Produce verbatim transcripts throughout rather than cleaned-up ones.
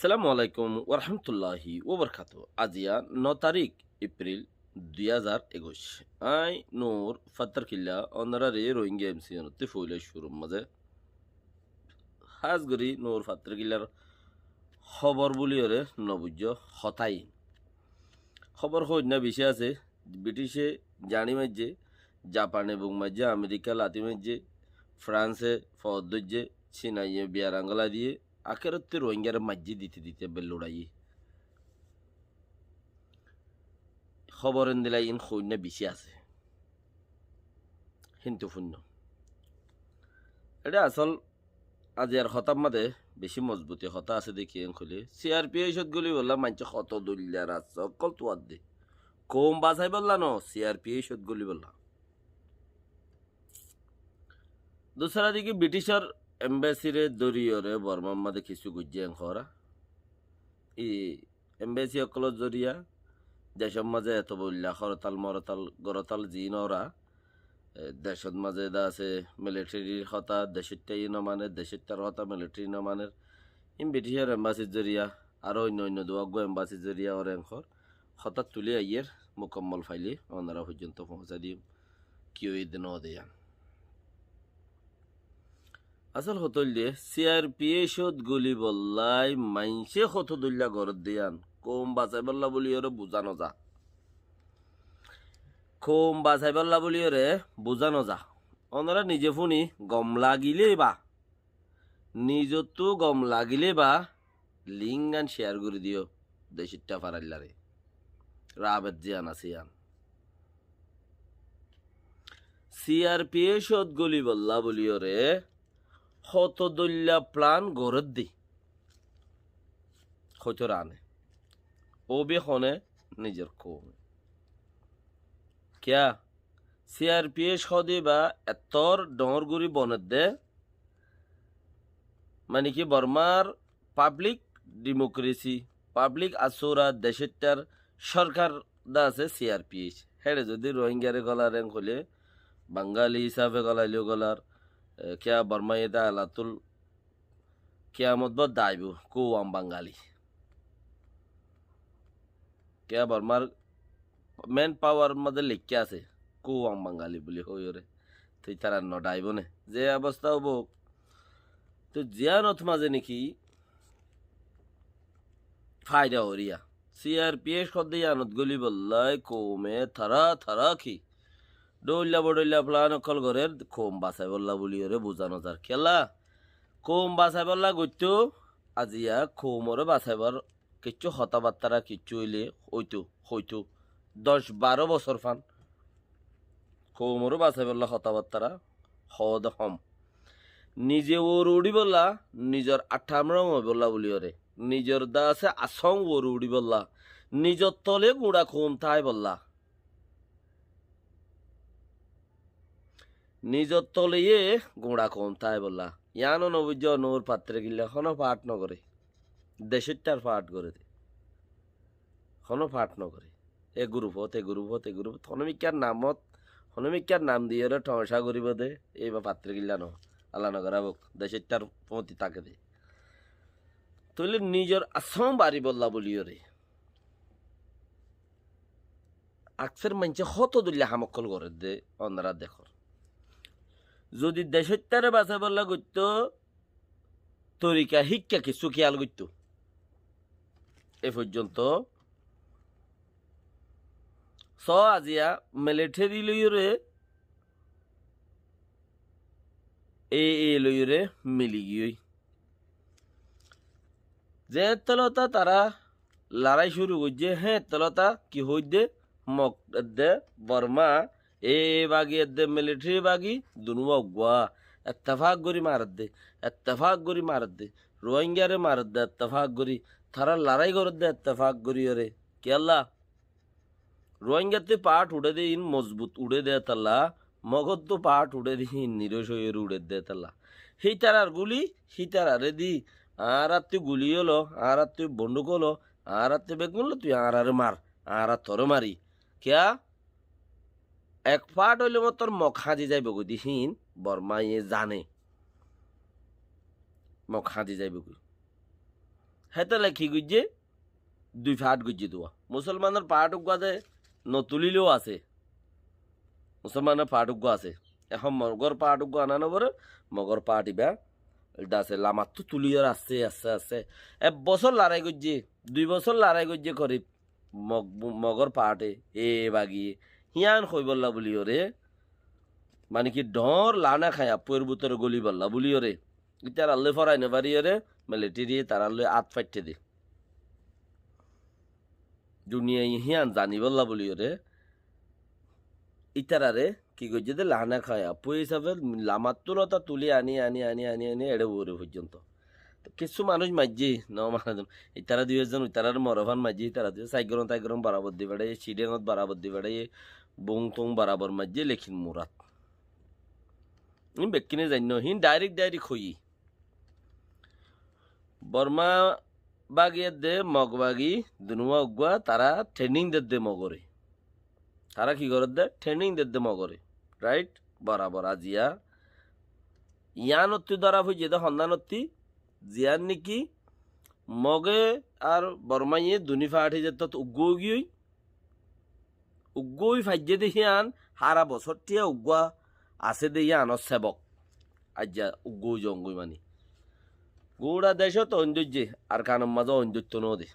Assalamu alaikum warahmatulláhi wabarakátuhu. Aziya no tarík Epril dui házar ekuic. Añí Nur Fattarkilla, ónoraré Rohingya M C N ottú foila cúrur mazé hás gorí Nur Fattarkillar hóbor bóliyoré no buijjó hotá iín. Hóbor hoóinna bicí asé, Britice zañí maijjé, Japane buk maijjé, Amerika lati maijjé, France foód dóijje, Sinaye biyar angola diyé, akérottú Rohingyaré maijjé dite dite bel luçaiyé. Hóbor endilla iín hoóinna bicí asé. Kintu fúinno. Eçé asól aziyar hotár mazé bicí mozbuti hotá asé dé kiyén hoilé, C R P H ot golibolla maincé hoto dóilla rasta ókkol tuwar dé. Koum basaibólla no, C R P H ot golibolla. Dusára dike Briticor embassy re dóriyoré Bormar mazé kissú goijjé en hoóra. I embassy ókkolor zoriya decót mazé eto boilla horotal morotal gorotal ziín óra, e, decót mazé dá asé militarir hotá decóittaye no maner, decóittar hotá militari no maner. Iín Briticor embassy r zoriya, aró oinno oinno duwá uggúa embassy r zoriya óre en hoór. Hotá tulí aiyér, mukammol failé ónora foijjonto foóñsai diyum. Ki óiye dé no dé yián. Asól hotá óilde, C R P H ot golibollái maincé hoto dóilla gorédde yián, koum basaibólla bóliyoré buzá no za. Koum basaibólla bóliyoré buzá no za. Ónora nize fúni gom lagilé ba, nizottú gom lagilé ba, link gán share gorí diyó, decóitta faraillaré. Rabet ziyán asé yián. C R P H ot golibolla bóliyoré hoto dóilla plan gorédde. Hoito rane. Óbi hone nizor koume. Kiyá? C R P H hoóde ba ettór dhoóñr gorí boneddé, mani ki Bormar public democracy, public asura decóittar sorkar dá asé C R P H. Héçe zodi Rohingyaré golar en hoilé, Bangali hísafe golailó golar, e, kiyá Bormaye dá alatul kiyamot bódda aibó, kouwam Bangali. Kiyá Bormar manpower mazé leikká asé, kouwam Bangali buli hoiyóre. Toi tará no dhaibó né? Ze obosta óibou, toi ziyánot mazé niki faida óriya. C R P H hoódde yíanot golibollái koume tará tará ki dhoilla bodhoilla plan ókkol gorér, koum basaibólla bóliyoré buzá no zar. Kiyólla? Koum basaibólla goittó, aziya koumoré basaibár kiccú hotábattára kiccú óile óito, hoito. Doc baró bosór fán koumoré basaibólla hotábattára hoóde hom. Nize uore uçíbolla, nizor aṭṭam rong óibolla bóliyoré, nizor dá asé asóng uore uçíbolla, nizor tole guñça koum táibolla. Nizor toleyé guñça koum táibolla. Yíano no buijjó, Nur Fattarkilla honó fath no goré. Decóittar fath goré dé. Honó fath no goré. E gurufot, e gurufot, e gurufot. Honómikkár namot, honómikkár nam diyoré thoóñca goríbo dé, éiba Fattarkilla no. Alla no gorá bók, decóittar fóñti táke dé. Tóile nizor asóng baribólla bóliyoré akser maincé hoto dóilla ham ókkol gorédde, ónora dekór. Zodi decóittaré basaibólla goittó, torika híkka kissú kiyál goittó. E foijjonto só aziya militari loiyoré, e, e loiyoré mili giyói. Ze tolóta tará larái cúru goijjé, hé tolóta ki hoóidde, Mok edde Borma, e, e bagi edde militari bagi, dunúa uggúa. Ettefak gorí maredde, ettefak gorí maredde. Ruáingaré maredde ettefak gorí. Tará larái gorédde ettefak goríyoré. Kiyólla? Ruáingattú paáth uçé dé híin mozbut uçé dé tolla, Mogottú paáth uçé dé híin niroc óiyoré uçé dé tolla. Hítarar guli, hítararé di, añárattú guli ólo, añárattú bondúk ólo, añárattú beggún ólo, tui añáráre mar, añára toré mari. Kiyá? Ek paáth óile mottor Mok háñzi zaibogói dé híin Bormaye zane. Mok háñzi zaibogói. Hétolla ki goijjé? Dui faáth goijjé dua. Musolmanor faáth uggúa de no tulíleu asé. Musolmanor faáth uggúa asé. Ehón mogor faáth uggúa ana no foré, mogor faáth ibá de asé, lamattú tulíyore asté, asté, asté. Ek bosór lorai goijjé, dui bosór lorai goijjé korib. Mog-, mogor faáte, e bagi, híyan hoibólla buliyore, mani ki dhoóñr lana khaiya, fuer bútore golibolla buliyore, ítarallói forai no fariyore, militariye tarallói át faiththé de. Duniyaiye híyan zanibólla buliyore, ítarare ki goijjé de lana khaiya, fui hísafe lamattú lota tuli ani, ani, ani, ani, ani, eçe uore foijjonto. Kissú manúic maijjé, no mane dun. Ítara dui ezzon, ítarar morofán maijjé, ítara dui, Saigoron, Taigoron borabor di beçaiye, Sidengot borabor di beçaiye, Bung Tung borabor maijjé, lekin Murat. Ín bekkíne zainno, hín direct, direct hoiyé. Borma bagi edde, Mog bagi, dunúa uggúa, tara training dedde Mogore. Tara ki goredde? Training dedde Mogore. Right? Borabor aziya. Yíanottí dóra foijjé de honnanottí, ziyán niki Moge ar Bormaye duní faáthi zettót uggúa óigiyoi, uggúa ói faijjé de híyan, hára bosór thiya uggúa asé de yíanor sebok. Aijja uggúa ói zongói mani. Guñça decót oin dóijje, Arkanor mazé oin dóitto nóde.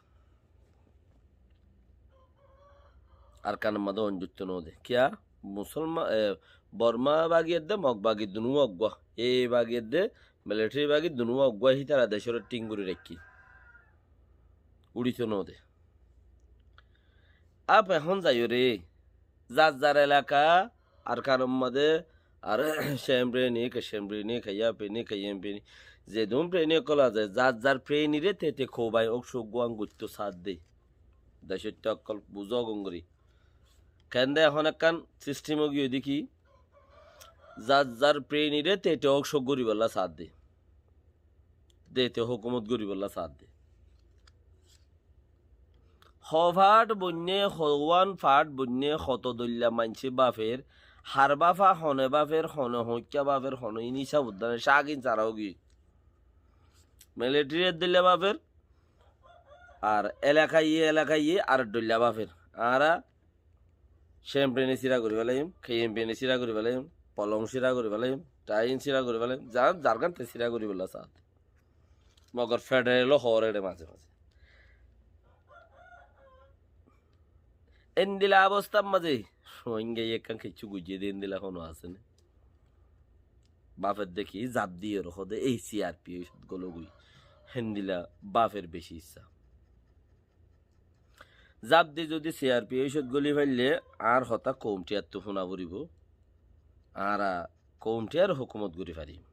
Arkanor mazé oin dóitto nóde. Kiyá? Musolman, e, Borma bagi edde, Mog bagi dunúa uggúa. E bagi edde, militari bagi dunúa uggúa, hítara decóre thíng gorí raikkí. Uçítto nóde. Áp ehón zaiyóre, zar zar elaka, Arkanor mazé, ar Cem Preni, Kacem Preni, Kaiya Preni, Kaiyem Preni, zedún Preni ókkol asé, zar zar Prenire te te koubai ók cók guán goittó saádde. Decóitta ókkol buzó gom gorí. Kende ehón ekkán sistem óigiyoi de ki, zar zar Prenire te te ók cók goríbolla saádde. De te hókumot goríbolla saádde. Ho faáth boinné, houwán faáth boinné, hoto dóilla maincé báfer, har báfa hone báfer, hone hoóñikka báfer, hone inísa uddane cágin sára óigiyoi. Militari eddoilla báfer, ar elakaiye elakaiye ar eddoilla báfer. Añára Cem Preni síra gorí felaiyum, Kaiyem Preni síra gorí felaiyum, Polong síra gorí felaiyum, Thain síra gorí felaiyum, zar, zargán te síra goríbolla saádde. Mogor federal ó hoór eçe mazé mazé. Endilla obostár mazé Rohingyaye ekkán kiccú goijjé de endilla hono asé né? Báfer de ki zaf diyóre hoó de ei C R P F ot gólogoi. Héndilla báfer beci issá. Zaf di zodi C R P F ot góli faille añár hotá koumthiyáttu fúna foribó. Añára koumthiyár hókumot gorí farim.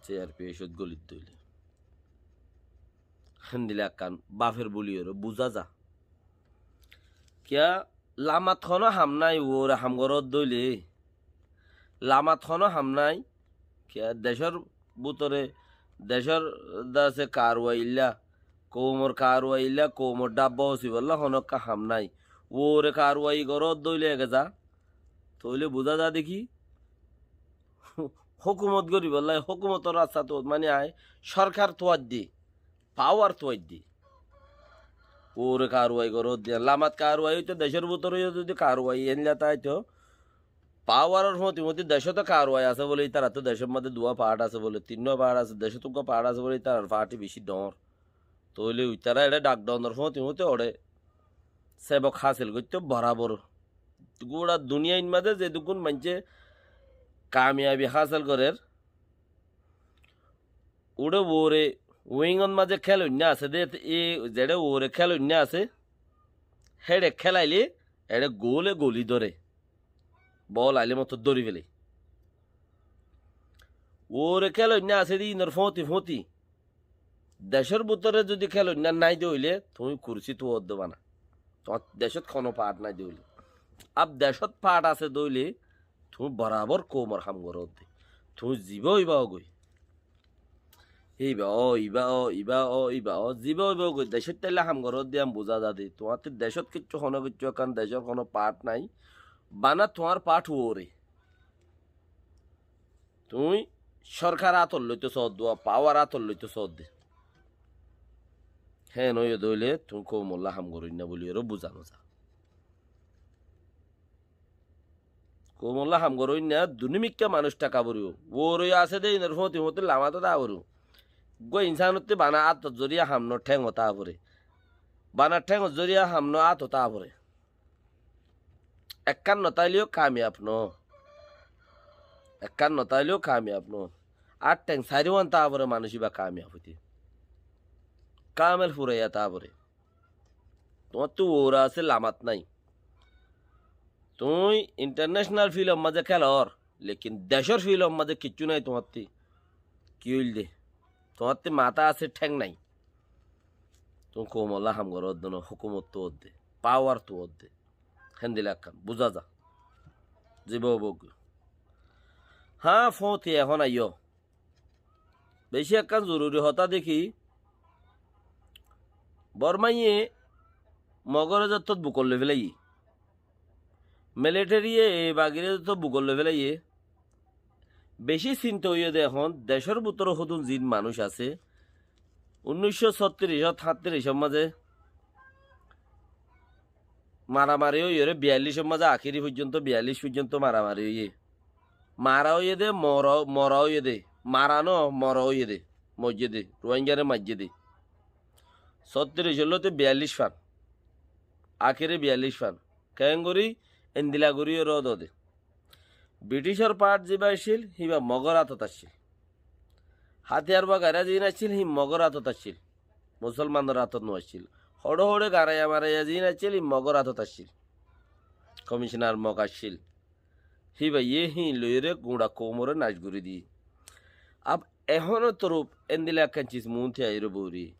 C R P F ot gólit dóile. Héndilla ekkán báfer buliyóre buzá za. Kiyá lamat honó ham nái, uore ham goródde óile. Lamat honó ham nái. Kiyá decór bútore, decór dase karuwai illa, koumor karuwai illa, koumor dhábba hosibólla honó ekká ham nái. Uore karuwai goródde óile ege za. Tóile buzá za de ki, hókumot goríbolla, hókumotor rasta tuwat mani aññí, sórkar tuwat di, pawar tuwat di. Uore karuwai goródde, lamat karuwai óito decór bútore yó zodi karuwai éilla táito, pawaror fóti fóti decót karuwai asé bóle, ítarattú decór mazé duwá paáth asé bóle, tinnúa paáth asé, decót uggúa paáth asé bóle, ítarar faáthi bicí dhoóñr. Tóile ítara eçé dhak dhonor fóti fóti oçé sebok hásil goittó borabor. Gura duniyait mazé zedukkún maincé kamiyabi hásil gorér, uçé uore wingot mazé kéloinná asé dé, e zeçé uore kéloinná asé, héçe kélailé eçé góle goli dóre. Bol ailé moto dóri félai. Uore kéloinná asé dé inor fóti fóti. Decór bútore zodi kéloinná nái de óile, tuñí kursí tuwódde bana. Tuáñr decót honó paáth nái de óile. Ab decót paáth asé de óile, tuñí borabor koumor ham goródde. Tuñí zibá óiba ógoi. Íba ó, íba ó, íba ó, íba ó, zibá óiba ógoi. Decót táille ham goródde yían buzá za de. Tuáñtte decót kiccú honó kiccú ekkán decór honó paáth nái. Bana tuáñr paáth uore. Tuñí sórkar átot loito soódde, pawar átot loito soódde. Héen óiye dé óile tuñí koumolla ham goróinna buli eró buzá no za. Koumolla ham goróinna, dunimikká manúic tháka foribó. Uore asé dé inor fúañti fúañti lamat táa foribó. Uggúa insánottú bana átot zoriya ham no, théngot táa foré. Bana théngot zoriya ham no, átot táa foré. Ekkán no táileyo kamiyab no. Ekkán no táileyo kamiyab no. Ar théng sairúan táa foré manúic íba kamiyab óite. Kamel furaiya táa foré. Tuáñttú uore asé lamat nái. Tuñí intarnecenal filor mazé kélor, lekin decór filor mazé kiccú nái tuáñttú. Ki óilde? Tuáñttú matá asé, théng nái. Tuñí koumolla ham goródde no, hókumottú ódde, páwarttú ódde. Héndilla ekkán buzá za. Zibá óuk. Hañ, fúañti ehón aiyó. Bicí ekkán zoruri hotá dekí, Bormáye Mogoré zettót bukot loi félaiyé, militariye e bagiré zettót bukot loi félaiyé, bicí sinta óiye dé ehón decór bútore hodún ziín manúic asé, unnúiccó sóttiríc, háñttirícor mazé maramari óiyoré biyallícor mazé akéri foijjónto, biyallíc foijjónto maramari óiye. Mara óiye dé, mora, mora óiye dé. Mara no, mora óiye dé. Moijjé dé, Ruáingaré maijjé dé. Sóttiríc óilóte biyallíc fan. Akéri biyallíc fan. Keéngorí, endila gorí óre ódode. Britícor paáth zibá accíl, híba Mogor átot accíl. Hátiyar bagairá ziín accíl, híin Mogor átot accíl. Musolmanor átot no accíl. Hoçé hoçé garaiya maraiya ziín accíl, híin Mogor átot accíl. Komicónar Mog accíl. Híbaye híin loiyóre guñça koumoré nac gorí diyé. Ab ehónor toruf endila ekkán cis muúnti aiyóre boóri.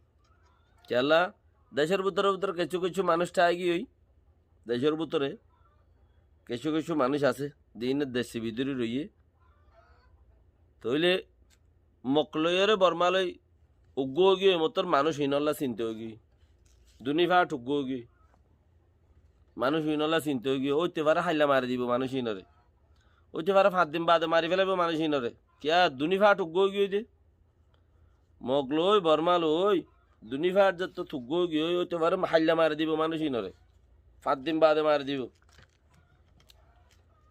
Kiyólla, decór bútore bútore kessú kessú manúic tháigiyói, decór bútore kessú kessú manúic asé, ziín decce bidóri roiyé. Tóile Mog loiyóre Bormá loi uggúa óigiyoi mottor manúic híinolla sinta óigiyoi. Duní faáth uggúa óigiyoi. Manúic híinolla sinta óigiyoi, óite fare háilla mari dibou manúic híinoré. Óite fare fañs din baade mari félaibo manúic híinoré. Kiyá duní faáth uggúa óigiyoi dé? Mog loi, Bormá loi, duní faáth zettót uggúa óigiyoi, óite fare háilla mari dibou manúic híinoré. Fañs din baade mari dibou.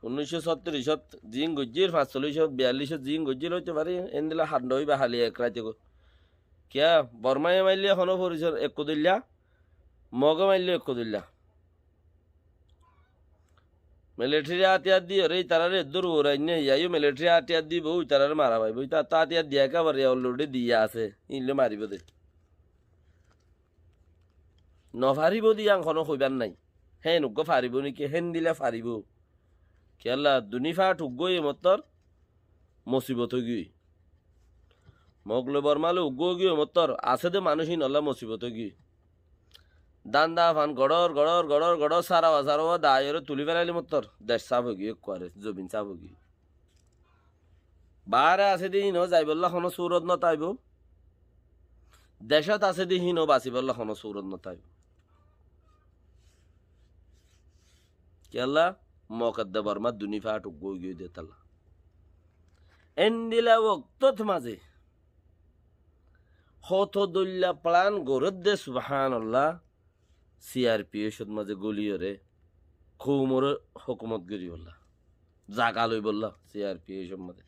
Unnúiccó sóttirícot ziín goijjíl, fañssolícot, biyallícot ziín goijjíl, óite fare endila handa óiba háli ek raite goi. Kiyá, Bormáye maille honó forisor ekku dóilla, Mogé maille ekku dóilla. Militari átiyar diyoré itaráre eddúr uorainné, yaiyó militari átiyar dibou, itaráre mara faibóu, itattú átiyar diya kábar ya already diya asé, híin loi maribóu dé. Nofaribóu dé yián honó hoibár nái. Héen uggúa faribóu néki, héndila faribóu. Kiyólla duní faáth uggúa óiye mottor mosibot óigiyoi. Mog loi Bormá loi uggúa óigiyoi mottor asé dé manúic híinolla mosibot óigiyoi. Dán dá fan goçór goçór goçór goçór sárawa sárawa daiyoré tulí félailé mottor dec sáf óigiyoi, ekkuare zobin sáf óigiyoi. Baáre asé dé híin ó zaibolla honó surot no táibou. Decót asé dé híin ó basibolla honó surot no táibou. Kiyólla? Mog edde Bormá duní faáth uggúa óigiyoi dé tolla. Endila woktót mazé hoto dóilla plan gorédde, subhánallah, C R P F ot mazé góliyoré koumoré hókumot goríbolla, zaga loibolla C R P F ot mazé.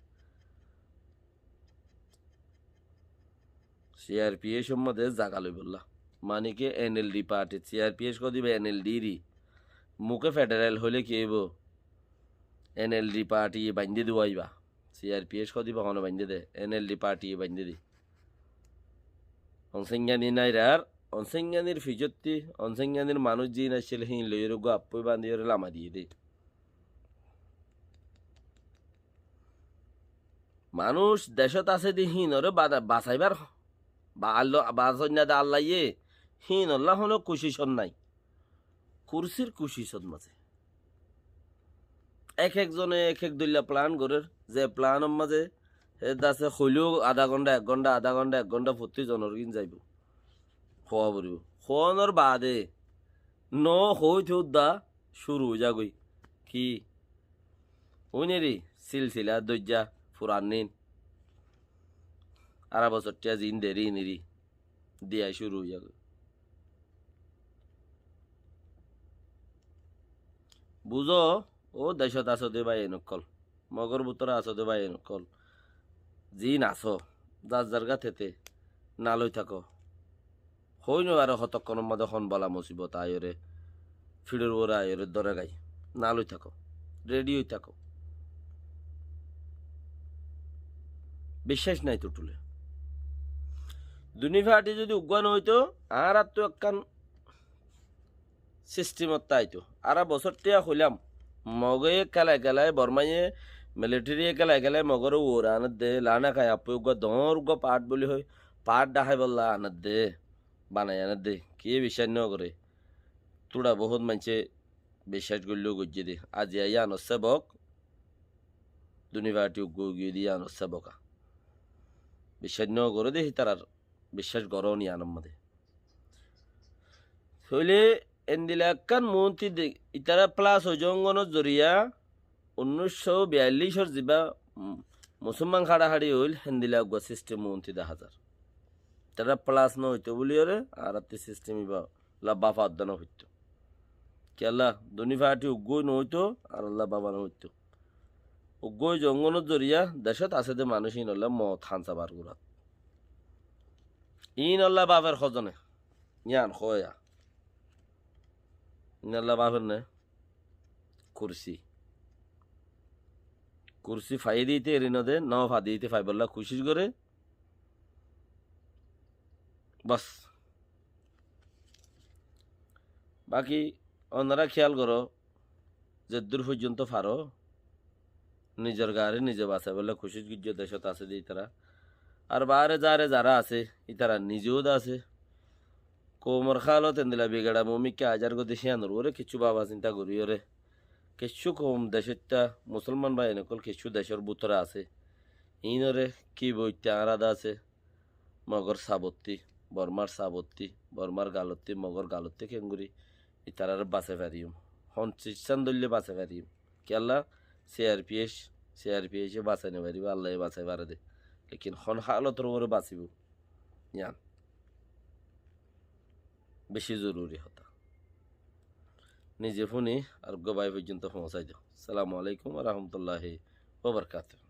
C R P F ot mazé zaga loibolla. Mani ki N L D party, C R P F hó diba N L D ri. Muke federal hoilé ki óibo? N L D party ye baindé dibo iba. C R P F hó diba hone baindé dé, N L D party ye baindé dé. Onsenganir nairar, Onsenganir fijotti, Onsenganir manúic ziín accíl híin loiyóre uggúa appói bandiyóre lama diyé dé. Manúic decót asé dé híinoré bada-, basaibár, ba-, Alla, basoinna dé Allaye, híinolla honó kucicot nái. Kursir kucicot mazé. Ek ek zone ek ek dóilla plan gorér, ze planor mazé hé dase hoilé ó adá gonthá, ek gonthá, adá gonthá, ek gonthá fottí zonor gín zaibou. Hoó foribóu. Hoónor baade no hoóite uddá cúru ói zagói. Ki? Uineri silsila dóijja furannín. Aró bosór thiañ ziín derí ineri diya cúru ói zagói. Buzó, ó decót asó dé báiyain ókkol, Mogór bútore asó dé báiyain ókkol, ziín asó, zar zargát héte nál ói táko. Hoói nofaré hotókkonor modé hon bala musibot aiyóre, fiçor uore aiyóre dóre gái. Nál ói táko, redi ói táko. Biccác nái tothule. Duní fathi zodi uggúa noóito, añáráttu ekkán sistimot táito. Añára bosóttiya hoilám, Mogé kélai kélai, Bormáye, militariye kélai kélai Mogóre uore anédde, Lana Kaiyappói uggúa doóñr uggúa paáth buli hoói, paáth dhaháibolla anédde, banai anédde. Kiyé biccác nógoré? Túra bohút maincé biccác goillé goijjé dé. Aziya yíanor sébok, duní fathi uggúa óigiyé dé yíanor sébok. Biccác nógoré dé hítarar biccác gorón yíanor modé. Tóile endila ekkán muúnti de, itará plas ói zongónor zoriya unnúic cót biyallícor zibá, mm, musúlman háçaháçi óil, héndila uggúa sistem muúnti dehá zar. Itará plas nóoito bóliyoré añáráttu sistem ibálla báfa adda nófoittó. Kiyólla, duní fathi uggúa nóoito, añárálla báfa nófoittó. Uggúa zongónor zoriya decót asé dé manúic íinolla moot hansa bar gurát. Íinolla báfer hozone, yían hoóya. Íinolla báfer né? Kursi. Kursi faiyé dé íte eri nodé, nófa dé íte faibolla kucíc goré. Bos. Baki onorá kiyál goró, zeddúr foijjonto faró, nizor gaaré nize basaibólla kucíc goijjó, decót asé dé ítara. Ar baáre zaáre zará asé, ítara nizeó dé asé. Koumor hálot endila bigeça mumikká aizar gode, cíyanor uore kiccú báfa sinta goríyoré, kiccú koum decóitta musúlman báiyain ókkol kiccú decór bútore asé. Íinoré ki boitta añára dé asé. Mogór sabottí, Bormár sabottí, Bormár galottí, Mogór galottí keéngorí itaráre basai fariyum? Hon siccán dóille basai fariyum? Kiyólla? C R P F, C R P F e basai nofaribó, Allaye basai fare dé. Lekin hon hálotor uore basibó? Yían bicí zoruri hotá. Nize fúni ar uggúa bái foijjonto foóñsai do. Assalamu alaikum wa rahmatullahi wa barakatuhu.